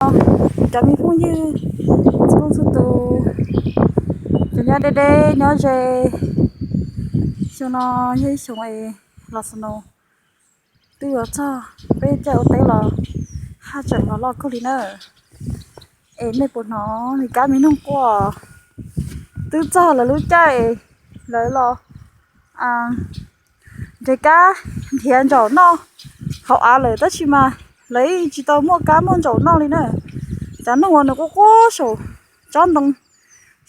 Cov me phooj ywg txhua leej txhua tus, cov nyob deb deb nyob ze, xyoo no yog ib xyoo es los snow twb yuav txog, peb caij ua teb los haj tseem los loj kawg li na. Es nej puas hnov nws kab me noog quaj? Twb txog lawv lub caij lawv los nrhiav kab nrhiav ntsaum noj hauv av lawm tab sis mas lawv tsis tau muaj kab muaj ntsaum noj li na. Cov noog uas nws quaj quaj saum tsob ntoo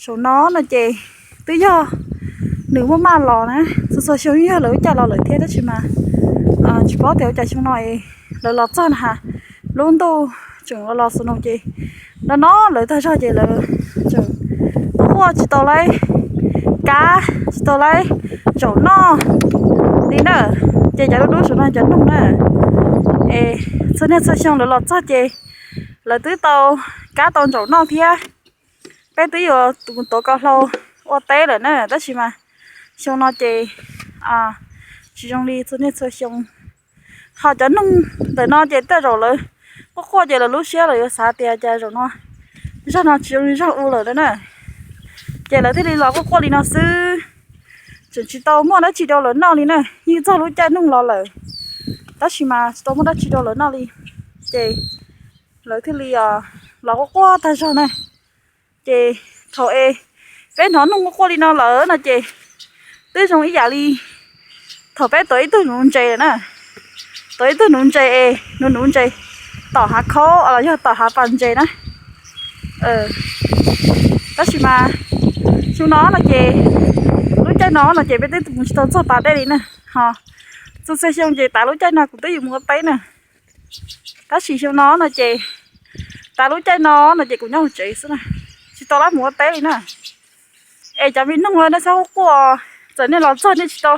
saum no no ces twb yog nws muaj maj los na. Txhua txhua xyoo yeej yog lawv lub caij los lawm thiab tab sis mas tsis paub tias ua cas xyoo no es lawv los txog na has, lub ntuj tseem los los snow ces no no lawv tag zog ces lawv tseem quaj quaj tsis tau laib kab tsis tau laib ntsaum noj li na. Ces cov dub dub saum no cov noog na, es txhua niaj txhua xyoo lawv los txog ces lawv twb tau kab tau ntsaum noj thiab. Peb twb yuav mus tuav ko hlau ua teb lawm na tab sis mas xyoo no ces tsis zoo li txhua niaj txhua xyoo. Ho cov noog ntawm no ces tej zaum lawv quaj quaj ces lawv lub siab lawv yuav xav tias cas zaum no zog no tsis zoo li zog ub lawm na. Ces lawv thiaj li los quaj quaj li no xwb. Tseem tsis tau muaj dab tsi rau lawv noj li na, yeej txog lub caij noog los lawm tab sis mas tsis tau muaj dab tsi rau lawv noj li. Ces lawv thiaj li los quaj quaj tag zog na. Ces thaum es peb hnov noog quaj quaj li no lawm no ces twb zoo ib yam li thaum peb tuav ib tug nuv ntses lawm na. Tuav ib tug nuv ntses es nuv nuv ntses tom hav khaub los yog tom hav pas ntses na. Tab sis mas xyoo no no ces lub caij no no ces peb twb mus tsis tau txog pas dej li na. Ho txhua txhua xyoo ces tav lub caij no kuv twb yuav mus ua teb na. Tab sis xyoo no no ces tav lub caij no no ces kuv nyob hauv tsev xwb na, tsis tau lab mus ua teb li na. Es cov me noog nej txhob quaj quaj, txawm nej los txog nej tsis tau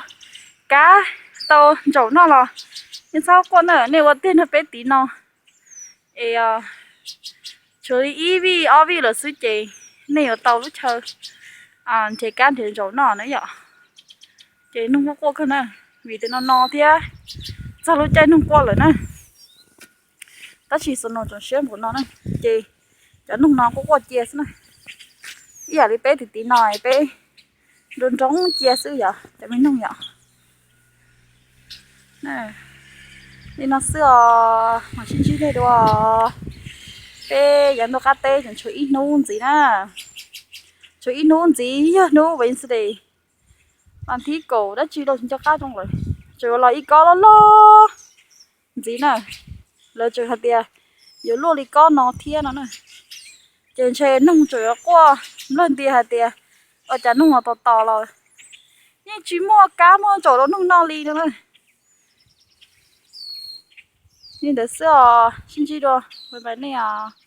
kab tau ntsaum noj los nej txhob quaj quaj na, nej ua tiag nrog peb tiv no. Es tshuav li ib vij ob vij lawm xwb ces nej yuav tau lub chaw nrhiav kab nrhiav ntsaum noj na yom. Ces noog quaj quaj kawg na, vim tias no no thiab txog lub caij noog quaj lawm na. Tab sis snow tseem siab npaum no na, ces cov noog no quaj quaj cia xwb na. Ib yam li peb tiv tiv no peb nroo nroo cia xwb yom cov me noog yom. Li no xwb os, mam sib ntsib dua. Peb yav ntuj qab teb tseem tshuav ib hnub ntxiv na, tshuav ib hnub ntxiv yog hnub Wednesday, vas thib kaum dab tsi los tsis nco qab zoo lawm. Tseem yuav los ib kob loj loj ntxiv na. Lawv tseem hais tias yuav luaj li kob no thiab no na. Ces ntshe noog tseem yuav quaj nplawg ntia hais tias ua cas noog los tos tos los yeej tsis muaj kab muaj ntsaum rau noog noj li no na. Li ntawd xwb os, sib ntsib dua, bye bye nej os.